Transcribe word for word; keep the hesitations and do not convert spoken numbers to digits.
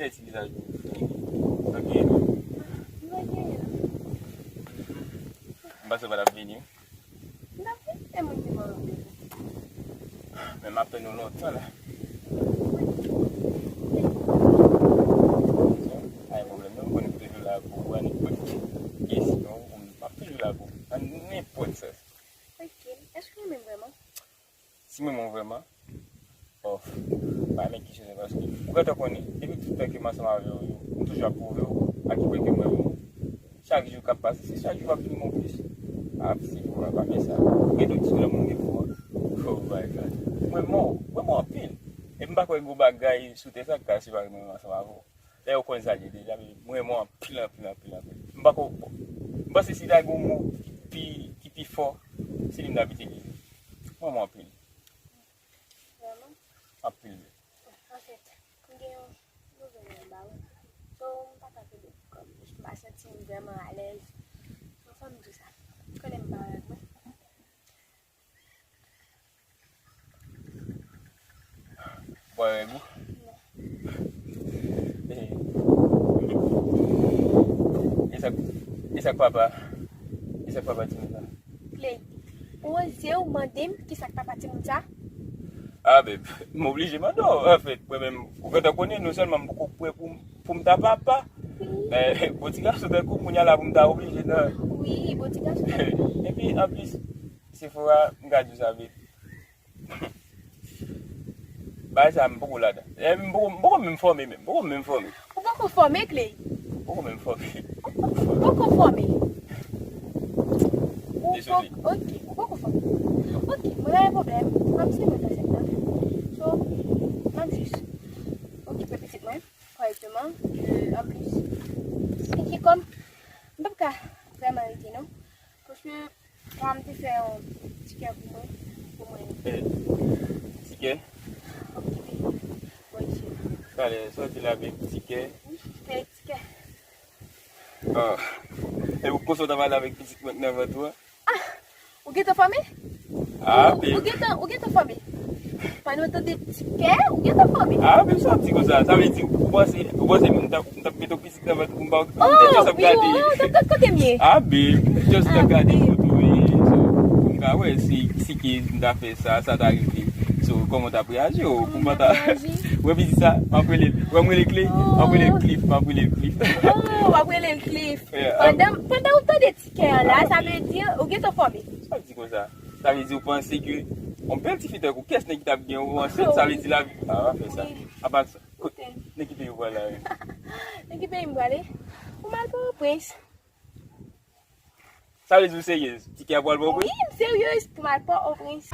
Ti vizaj ou fini. Ok. M pa genyen. M panse w pa t ap vini. M t ap vini, e moun ki mò yo vini. Men m ap tann ou lontan la. Pa gen pwoblèm, non, m konnen m toujou la pou ou, a nenpòt ki kesyon, m ap toujou la pou ou, a nenpòt sa. Ok, èske w renmen m vrèman? Si m renmen w vrèman, oh, pa renmen kesyon sa, paske ou gentan konnen, depi tout tan ke m ansanm avè w, m toujou ap pwouve w a ki pwen ke m renmen w. Chak jou k ap pase, se chak jou w ap vin renmen w plis. Ah, se pou w pa fè sa. Gen dòt ti lanmou m gen pou ou. Oh my God. M renmen w, m renmen w anpil. E m pa kwè gen bagay sou tè sa k ka separe mwen ansanm avè w. Dayè, ou konn sa l ye deja, men mwen renmen w anpil, anpil, anpil, anpil. M pa ko, m panse si ta gen yon mo ki pi, ki pi fò, se li m t ap itilize. Mwen renmen w anpil. Vrèman? Anpil. Anfèt, m gen yon nouvèl mwen ba ou. So, m pa ka kenbe pou kò m. M pa santi m vrèman alèz. Anfen, m di sa. Konnen m pa wè mwen. Bwè règ ou? E sa k, e sa k papa? E sa k papa timoun sa? Clay, ou oze ou mande m ki sa k papa timoun sa? Ah, babe, m oblije mande w. Anfèt, mwen menm, ou gentan konnen, non sèlman m poko prè pou, pou m ta papa, men bon ti gason tankou w, kounye a la pou m ta oblije nan. Wi, bon ti gason tankou w. Epi, anplis, Sephora, m ka di w sa, babe. Bagay sa, m poko ladan. E, m poko, m poko menm fòme menm. M poko menm fòme. Ou poko fòme, Clay? M poko menm fòme. Ou poko fòme? Ou poko, ok, ou poko fòme. Ok, mwen pa gen pwoblèm. M ap sere nan tèt la. So, m ap jis okipe pitit mwen kòrèkteman. E, anplis, e ki kòm, m p ap ka vrèman rete, non. Paske Papa m te fè yon tikè pou mwen, pou mwen. Eh, tikè? Okipe. Bon, isi. Talè, sòti la, big tikè. Wi, fè tikè. Ah. E ou konsa w t ap pale avèk pitit mwen k nan vant ou a? Ah, ou gentan fòme? Ah, ou, ou gentan, ou gentan fòme? Pandan w tande tikè, ou gentan fòme? Ah, men sa w di konsa, sa vle di ou panse, ou panse m t ap, m t ap mete w pitit nan vant pou m pa w, m te just ap gade. Oh, wi, oh, kote m ye? Ah, babe, m te just ap gade foto, wi. So, pou m ka wè si, si ke m ta fè sa, sa ta rive. So, kòman w t ap reyaji, oh, pou m pa ta, wè pitit sa, m ap rele l, wè m rele l Clay, m ap rele l Cliff, m ap rele l Cliff. Oh, w ap rele l Cliff. Yeah, pandan, pandan w tande tikè an la, sa vle di ou gentan fòme. Sa vle di konsa. Sa vle di ou panse ke yon bèl tifi tankou kès nèg ki t ap gen ou ansent, sa vle di lavi. Ah, pa fè sa. Apa sa. Nèg ki peyi ou pral la menm? Nèg ki peyi m prale? Pou m al Pòtoprens. Sa vle di ou seryez? Tikè a pral Pòtoprens? Wi, m seryez. Pou m al Pòtoprens.